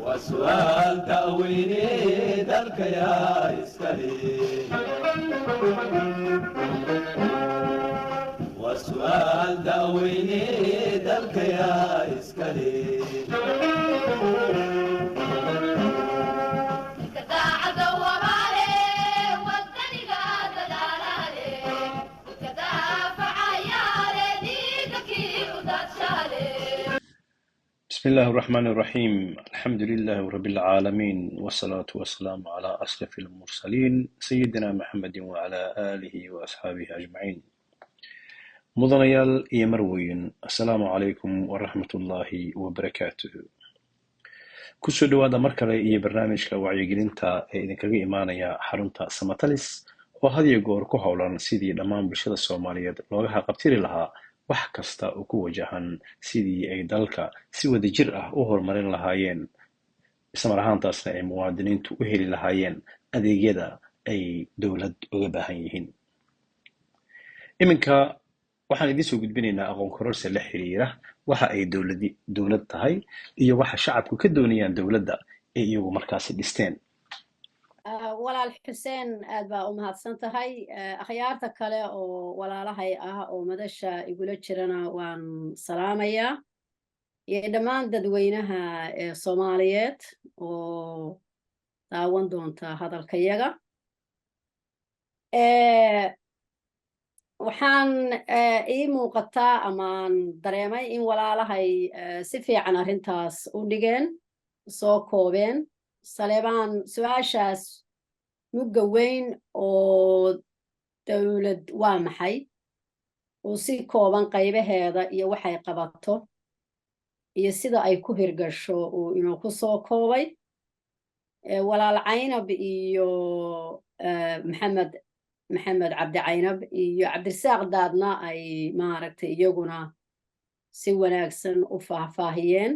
Waa su'aal da'weyne, dalka yaa iskale? Waa su'aal da'weyne, dalka yaa iskale? بسم الله الرحمن الرحيم، الحمد لله رب العالمين، والصلاة والسلام على أشرف المرسلين سيدنا محمد وعلى آله وأصحابه أجمعين. Mudanayaal iyo marweyn, assalaamu calaykum waraxmatullaahi wabarakaatuhu. Kusoo dhawaada mar kale iyo barnaamijka wacyigelinta ee idinkaga imaanaya xarunta Samatalis, oo had iyo goor ku howlan sidii dhammaan bulshada Soomaaliyeed looga haqabtiri lahaa wax kasta oo ku wajahan sidii ay dalka si wadajir ah u horumarin lahaayeen, islamar ahaantaasna ay muwaadiniintu u heli lahaayeen adeegyada ay dowlad uga baahan yihiin. Iminka waxaan idiin soo gudbinaynaa aqoon kororsi la xiriira waxa ay dowlad tahay iyo waxa shacabku ka doonayaan dowladda ay iyagu markaasi dhisteen. Walaal Xuseen, aad baa u mahadsan tahay. Akhyaarta kale oo walaalahay ah oo madasha igula jirana waan salaamayaa, iyo dhammaan dadweynaha ee Soomaaliyeed oo daawan doonta hadalkayaga. Waxaan ii muuqataa amaan dareemay in walaalahay si fiican arrintaas u dhigeen, soo koobeen. Saleebaan su-aashaas mugga weyn oo dowlad waa maxay uu si kooban qaybaheeda iyo waxay qabato iyo sida ay ku hirgasho uu inuu ku soo koobay. Walaal Caynab iyo Maxamed Cabdi Caynab iyo Cabdirasaaq Daadna ay maaragtay iyaguna si wanaagsan u faahfaahiyeen.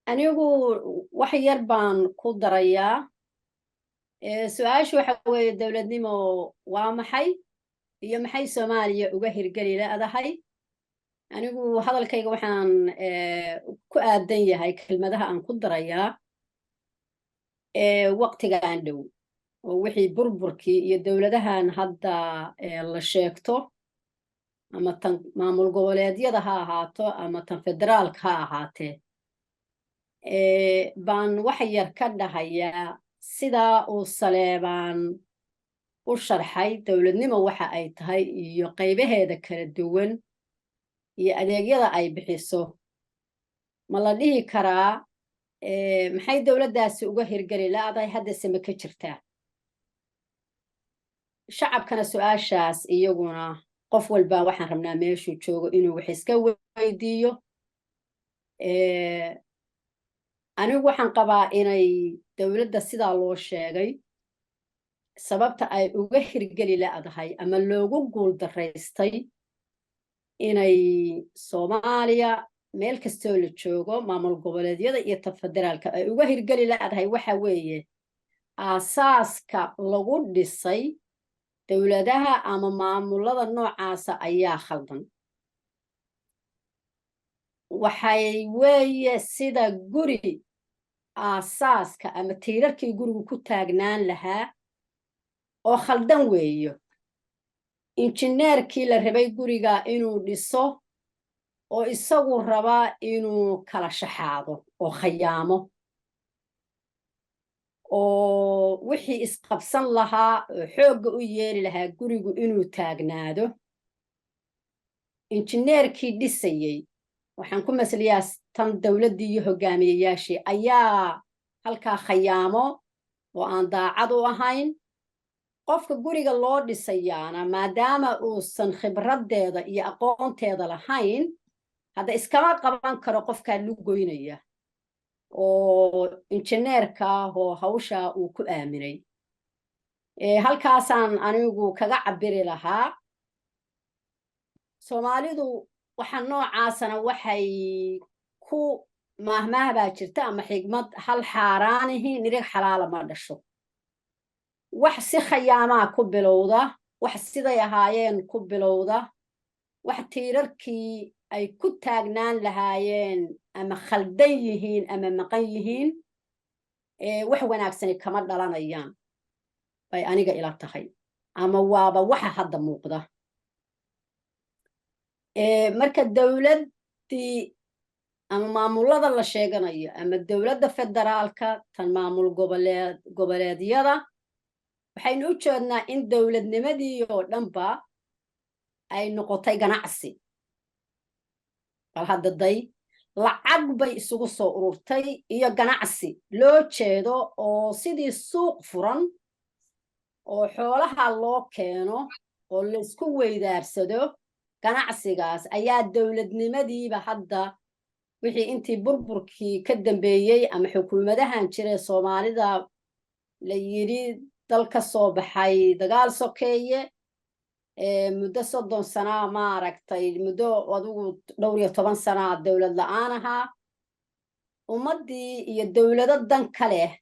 Anigu wax yar baan ku darayaa. Su-aashu waxa weeye: dowladnimo waa maxay iyo maxay Soomaaliya uga hirgeli la'dahay? Anigu hadalkayga waxaan ku aadan yahay kelmadaha aan ku darayaa waqtigan dhow oo wixii burburkii iyo dowladahan hadda la sheegto, ama tan maamul goboleedyada ha ahaato ama tan federaalka ha ahaatee, baan wax yar ka dhahayaa. Sidaa uu Saleebaan u sharxay dowladnimo waxa ay tahay iyo qaybaheeda kala duwan iyo adeegyada ay bixiso, ma la dhihi karaa maxay dowladdaasi uga hirgeli la'dahay, haddase ma ka jirtaa? Shacabkana su-aashaas iyaguna qof walba waxaan rabnaa meeshuu joogo inuu wax iska weydiiyo. Anigu waxaan qabaa inay dowladda sidaa loo sheegay sababta ay uga hirgeli la'dahay ama loogu guul daraystay inay Soomaaliya meel kastoo la joogo, maamul goboleedyada iyo ta federaalka, ay uga hirgeli la'dahay waxa weeye aasaaska lagu dhisay dowladaha ama maamulada noocaasa ayaa khaldan. Waxay weeye sida guri aasaaska ama tiirarkii gurigu ku taagnaan lahaa oo khaldan weeyo. Injineerkii la rabay guriga inuu dhiso oo isagu rabaa inuu kala shaxaado oo khayaamo oo wixii isqabsan lahaa oo xoogga u yeeli lahaa gurigu inuu taagnaado, injineerkii dhisayey, waxaan ku masliyaa tan dowladdii iyo hogaamiyeyaashii ayaa halkaa khayaamo oo aan daacad u ahayn. Qofka guriga loo dhisayaana, maadaama uusan khibraddeeda iyo aqoonteeda lahayn, hadda iskama qaban karo qofkaa lu goynaya oo injineerka oo hawshaa uu ku aaminay. Halkaasaan anigu kaga cabiri lahaa. Soomaalidu waxa noocaasana waxay ku maahmaah baa jirta ama xigmad: hal xaaraanihi nirig xalaala ma dhasho. Wax si khayaamaa ku bilowda, wax siday ahaayeen ku bilowda, wax tiirarkii Ay ku taagnaan lahaayeen ama khaldan yihiin ama maqan yihiin, wax wanaagsani kama dhalanayaan bay aniga ila tahay, ama waaba waxa hadda muuqda. Marka dowladdii ama maamulada la sheeganayo ama dowladda federaalka, tan maamul goboleedyada, waxaynu u jeednaa in dowladnimadii oo dhanba ay noqotay ganacsi. Bal hadda day, lacag bay isugu soo ururtay iyo ganacsi loo jeedo, oo sidii suuq furan oo xoolaha loo keeno oo laysku weydaarsado ganacsigaas ayaa dowladnimadiiba hadda wixii intii burburkii ka dambeeyey ama xukuumadahan jira Soomaalida la yidhi dal ka soo baxay dagaal sokeeye muddo 30 sana, maaragtay, muddo adigu dhowr iyo toban sana dowlad la-aan ahaa, ummaddii iyo dowlado dan ka leh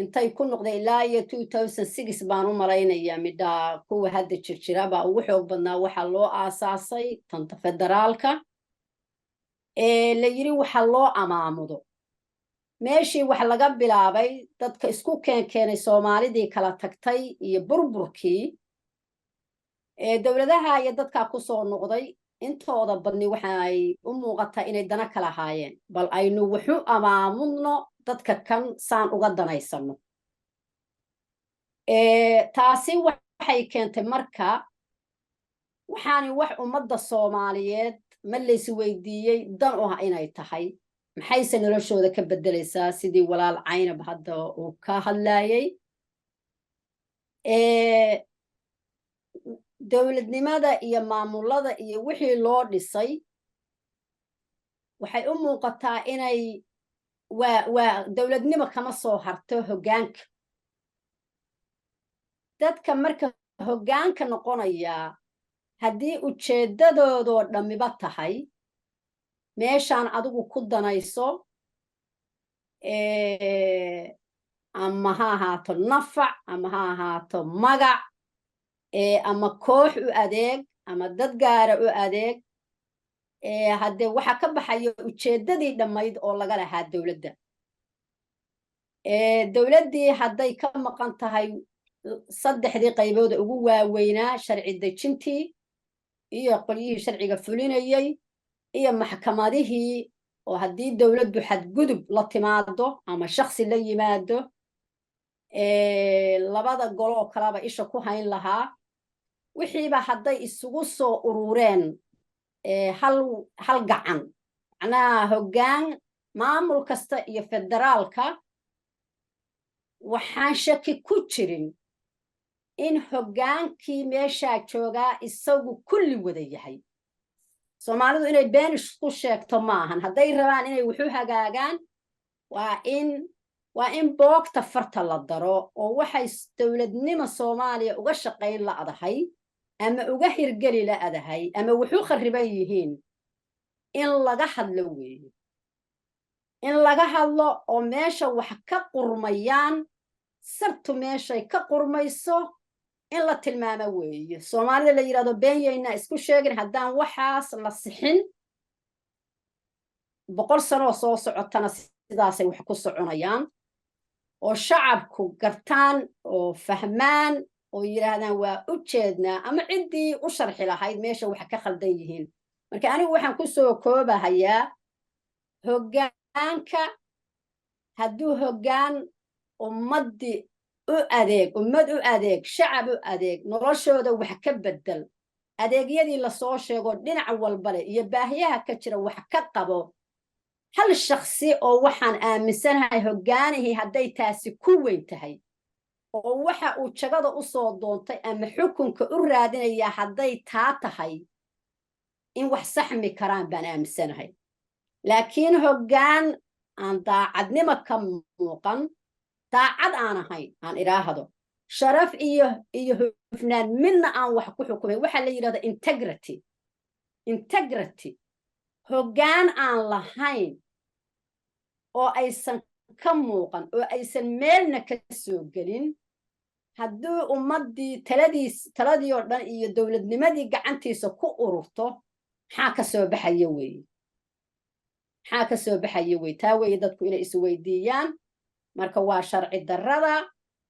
intay ku noqday ilaa iyo 2006 baan u malaynayaa, midhaa kuwa hadda jirjira baa ugu xoog badnaa. Waxaa loo aasaasay tanta federaalka la yiri waxa loo amaamudo meeshii wax laga bilaabay, dadka isku keenkeenay Soomaalidii kala tagtay iyo burburkii dowladaha iyo dadkaa kusoo noqday. Intooda badni waxay u muuqataa inay dana kala haayeen. Bal aynu waxu amaamudno dadka kan saan uga danaysano. Taasi waxay keentay marka waxaani wax ummadda Soomaaliyeed ma lays weydiiyey dan u ah inay tahay, maxayse noloshooda ka beddelaysaa, sidii walaal Caynab hadda uu ka hadlayay. Dowladnimada iyo maamulada iyo wixii loo dhisay waxay u muuqataa inay waa dowladnimo kama soo harto hoggaanka dadka. Marka hoggaanka noqonayaa haddii ujeeddadoodoo dhammiba tahay meeshaan adigu ku danayso, ama ha ahaato nafac ama ha ahaato magac, ama koox u adeeg ama dad gaara u adeeg, haddee waxaa ka baxaya ujeeddadii dhammayd oo laga lahaa dowladda. Dowladdii hadday ka maqan tahay saddexdii qaybooda ugu waaweynaa, sharci dejintii iyo qolyihii sharciga fulinayey iyo maxkamadihii, oo haddii dowladdu xadgudub la timaado ama shaksi la yimaado labada goloo kaleba isha ku hayn lahaa, wixiiba hadday isugu soo urureen hal hal gacan, macnaha hoggaan maamul kasta iyo federaalka, waxaan shaki ku jirin in hoggaankii meeshaa joogaa isagu kulli wada yahay. Soomaalidu inay been isku sheegto maahan. Hadday rabaan inay waxu hagaagaan, waa in boogta farta la daro, oo waxay dowladnimo Soomaaliya uga shaqayn la'dahay ama uga hirgeli la'dahay ama wuxu khariban yihiin in laga hadlo weeye, in laga hadlo oo meesha wax ka qurmayaan, sartu meeshay ka qurmayso in la tilmaamo weeye. Soomaalida la yidhahdo been yaynaa isku sheegin. Haddaan waxaas la sixin, 100 sanoo soo socotana sidaasay wax ku soconayaan, oo shacabku gartaan oo fahmaan oo yidhaahdaan waa u jeednaa, ama ciddii u sharxi lahayd meesha wax ka khaldan yihiin. Marka anigu waxaan ku soo koobahayaa, hoggaanka hadduu hoggaan ummaddi u adeeg, ummad u adeeg, shacab u adeeg, noloshooda wax ka bedel, adeegyadii lasoo sheego dhinac walba leh iyo baahiyaha ka jira wax ka qabo, hal shaksi oo waxaan aaminsanahay hoggaanihii hadday taasi ku weyn tahay oo waxa uu jagada u soo doontay ama xukunka u raadinayaa hadday taa tahay, in wax saxmi karaan baan aaminsanahay. Laakiin hoggaan aan daacadnimo ka muuqan, daacad aan ahayn, aan idhaahdo sharaf iyo hufnaan midna aan wax ku xukumayn, waxaa la yidhahda integrity, integrity hoggaan aan lahayn oo aysan ka muuqan oo aysan meelna ka soo gelin, hadduu ummaddii taladiis taladii oo dhan iyo dowladnimadii gacantiisa ku ururto. Maxaa ka soo baxaya weeye? Maxaa ka soo baxaya weye? Taa weeye dadku inay isweydiiyaan. Marka waa sharci darrada,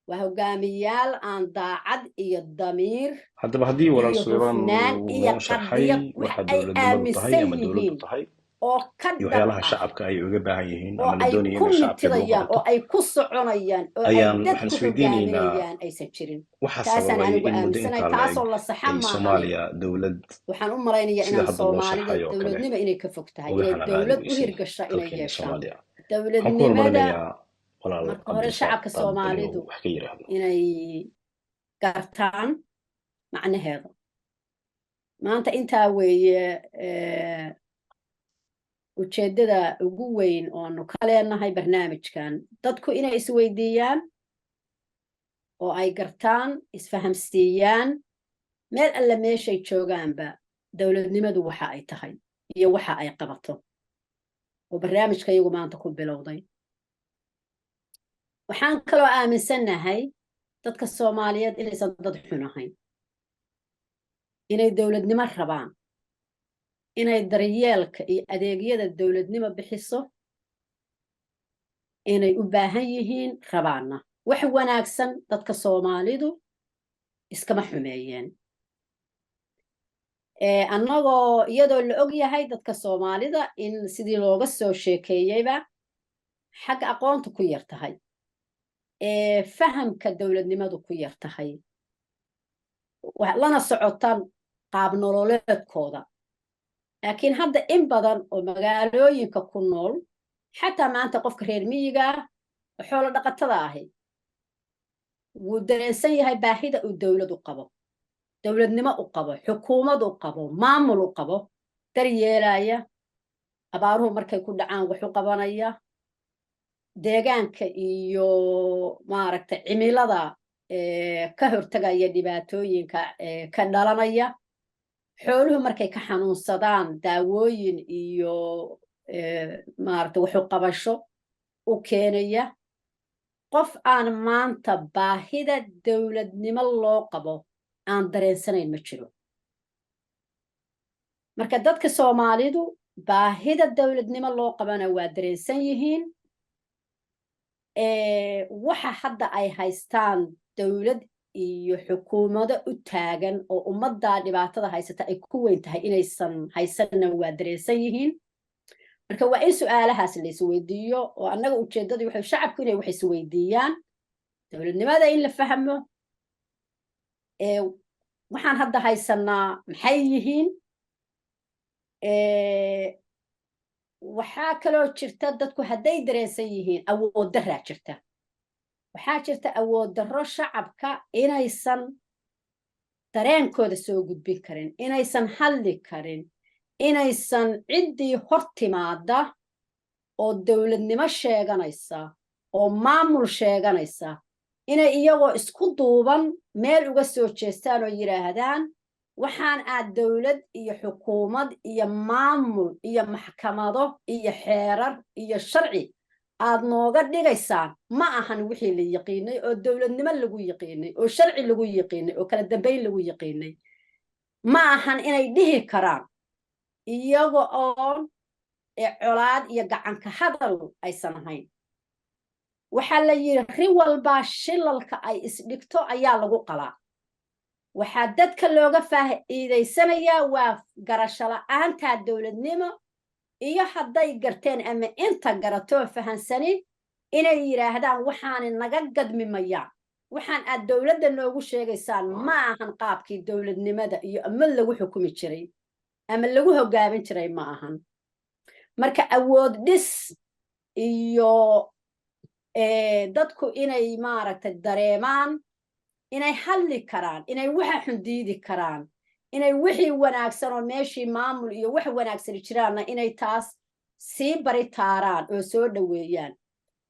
waa hogaamiyaal aan daacad iyo damiir Haddaba haddii walaal iyo Suleymaan hufnaan uu iyo noo sharxay qadiyad wax waxa ay dowladnimadu tahay aaminsan ama dowladdu yihiin tahay oo ka iyo dhab waxyaalaha ah shacabka ay uga baahan yihiin oo ama la ay doonaya ku inay shacabkeeda u mitidayaan oo qabato, ay ku soconayaan oo ay ayaan dad waxaan ku isweydiinaynaa hogaaminayaan aysan jirin. waxa Taasaan sababay anigu in muddo aaminsanahay, intaa la eg taasoo la saxa ay maahane. Soomaaliya dowlad Waxaan u malaynayaa sida inaan hadda loo Soomaalida sharxayo oo kale dowladnimo inay ka fog tahay, uga inay hanaqaadi dowlad u weysay hirgasha inay dalkeena yeeshaan. Soomaaliya. Waxaan ku Dowladnimada horumarinayaa walaal marka hore Cabdirasaaq shacabka Daad bal inuu Soomaalidu wax ka yidhaahdo. inay gartaan macnaheeda. Maanta intaa weeye ujeeddada ugu weyn oonu ka leenahay barnaamijkan: dadku inay isweydiiyaan oo ay gartaan, isfahamsiiyaan meel alle meeshay joogaanba dowladnimadu waxa ay tahay iyo waxa ay qabato, oo barnaamijka iyagu maanta ku bilowday. Waxaan kaloo aaminsannahay dadka Soomaaliyeed inaysan dad xun ahayn, inay dowladnimo rabaan, inay daryeelka iyo adeegyada dowladnimo bixiso inay u baahan yihiin, rabaanna wax wanaagsan. Dadka Soomaalidu iskama xumeeyeen. Annagoo iyadoo la og yahay dadka Soomaalida in sidii looga soo sheekeeyeyba xagga aqoonta ku yar tahay, fahamka dowladnimadu ku yar tahay, lana socotaan qaab nololeedkooda, laakiin hadda in badan oo magaalooyinka ku nool, xataa maanta qofka reer miyiga ah oo xoolo dhaqatada ahi wuu dareensan yahay baahida uu dowlad u qabo, dowladnimo u qabo, xukuumad u qabo, maamul u qabo, daryeelaya, abaaruhu markay ku dhacaan wax u qabanaya, deegaanka iyo maaragtay cimilada ka hortagaya dhibaatooyinka ka dhalanaya, xooluhu markay ka xanuunsadaan daawooyin iyo maaragtay waxu qabasho u keenaya. Qof aan maanta baahida dowladnimo loo qabo aan dareensanayn ma jiro. Marka dadka Soomaalidu baahida dowladnimo loo qabana waa dareensan yihiin. Waxa hadda ay haystaan dowlad iyo xukuumado u taagan oo ummaddaa dhibaatada haysata ay ku weyn tahay inaysan haysanna waa dareensan yihiin. Marka waa in su-aalahaas la isweydiiyo, oo annaga ujeeddadii waxay shacabku inay wax isweydiiyaan, dowladnimada in la fahmo, waxaan hadda haysanaa maxay yihiin. Waxaa kaloo jirta dadku hadday dareensan yihiin awood daraa jirta. Waxaa jirta awood darro shacabka, inaysan dareenkooda soo gudbin karin, inaysan hadli karin, inaysan ciddii hor timaada oo dowladnimo sheeganaysa oo maamul sheeganaysa inay iyagoo isku duuban meel uga soo jeestaan oo yidhaahdaan: "Waxaan aad dowlad iyo xukuumad iyo maamul iyo maxkamado iyo xeerar iyo sharci aad nooga dhigaysaan ma ahan wixii la yiqiinay oo dowladnimo lagu yiqiinay oo sharci lagu yiqiinay oo kala dambayn lagu yiqiinay ma ahan," inay dhihi karaan iyaga oon colaad iyo gacanka hadal aysan ahayn. Waxaa la yidhi ri walbaa shilalka ay isdhigto ayaa lagu qalaa. Waxaa dadka looga faa'iidaysanayaa waa garasho la'aanta dowladnimo, iyo hadday garteen ama inta garatoo fahansani inay yidhaahdaan: "Waxaani naga gadmi mayaan, waxaan aad dowladda noogu sheegaysaan ma ahan qaabkii dowladnimada iyo ama lagu xukumi jiray ama lagu hogaamin jiray ma ahan." Marka awood dhis iyo dadku inay maaragtay dareemaan inay hadli karaan, inay waxa xun diidi karaan, inay wixii wanaagsan oo meeshii maamul iyo wax wanaagsani jiraanna inay taas sii bari taaraan oo soo dhoweeyaan.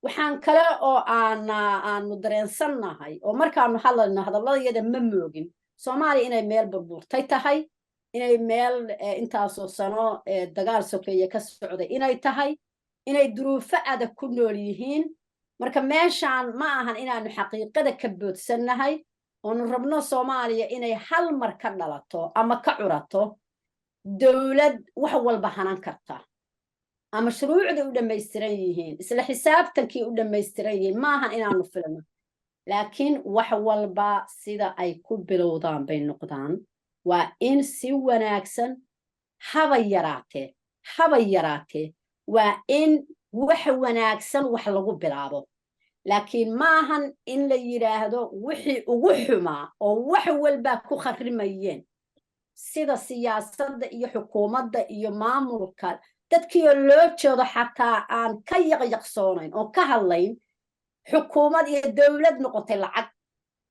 Waxaan kale oo aanu dareensannahay oo markaanu hadlayno hadalladayada ma moogin Soomaaliya inay meel burburtay tahay, inay meel intaasoo sano dagaal sokeeye ka socday inay tahay, inay duruufo adag ku nool yihiin. Marka meeshaan ma ahan inaanu xaqiiqada ka boodsannahay oonu rabno Soomaaliya inay hal mar ka dhalato ama ka curato. Dowlad wax walba hanan karta ama shuruucday u dhammaystiran yihiin, isla xisaabtankii u dhammaystiran yihiin, maahan inaanu filno, laakiin wax walba sida ay ku bilowdaan bay noqdaan. Waa in si wanaagsan, haba yaraatee, haba yaraatee, waa in wax wanaagsan wax lagu bilaabo, laakiin maahan in la yidhaahdo wixii ugu xumaa oo wax walbaa ku kharimayeen, sida siyaasadda iyo xukuumadda iyo maamulka, dadkiioo loo jeedo xataa aan ka yaqyaqsoonayn oo ka hadlayn, xukuumad iyo dowlad noqotay lacag,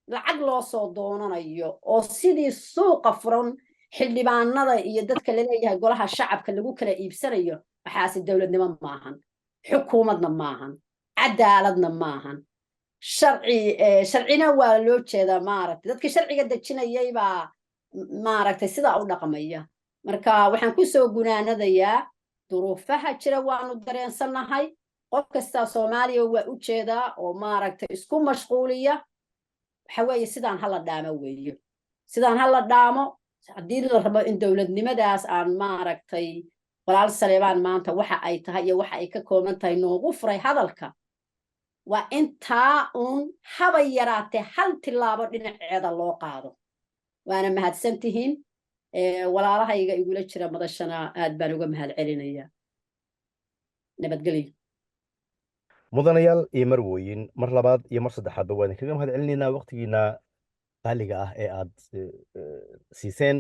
lacag loo soo doonanayo, oo sidii suuqa furan xildhibaanada iyo dadka laleeyahay golaha shacabka lagu kala iibsanayo. Waxaasi dowladnimo maahan, xukuumadna maahan, cadaaladna maahan, sharci sharcina waa loo jeedaa. Maaragtay, dadkii sharciga dejinayay baa, maaragtay, sidaa u dhaqmaya. Marka waxaan kusoo gunaanadayaa, duruufaha jira waanu dareensannahay. Qof kastaa Soomaaliya waa u jeedaa oo, maaragtay, isku mashquuliya. Waxa weeye, sidaan hala dhaamo weeyo, sidaan hala dhaamo haddii la rabo in dowladnimadaas aan, maaragtay, walaal Saleebaan maanta waxa ay tahay iyo waxa ay ka kooban tahay noogu furay hadalka. Waa intaa uun, haba yaraatee hal tilaabo dhinaceeda loo qaado. Waana mahadsan tihiin. Walaalahayga igula jira madashana aad baan uga mahad celinayaa. Nabadgelyo. Mudanayaal iyo marwooyin, mar labaad iyo mar saddexaadba waan idinkaga mahad celinaynaa waqtigiina qaaliga ah ee aad siiseen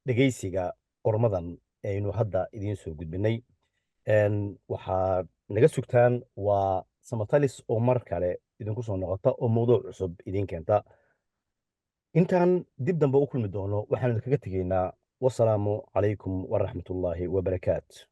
dhegaysiga qormadan aynu hadda idiin soo gudbinay. Waxaad naga sugtaan waa Samatalis oo mar kale idinku soo noqota oo mawduuc cusub idiin keenta. Intaan dib dambe u kulmi doono, waxaanu idinkaga tegaynaa wasalaamu calaykum waraxmatullaahi wabarakaatu.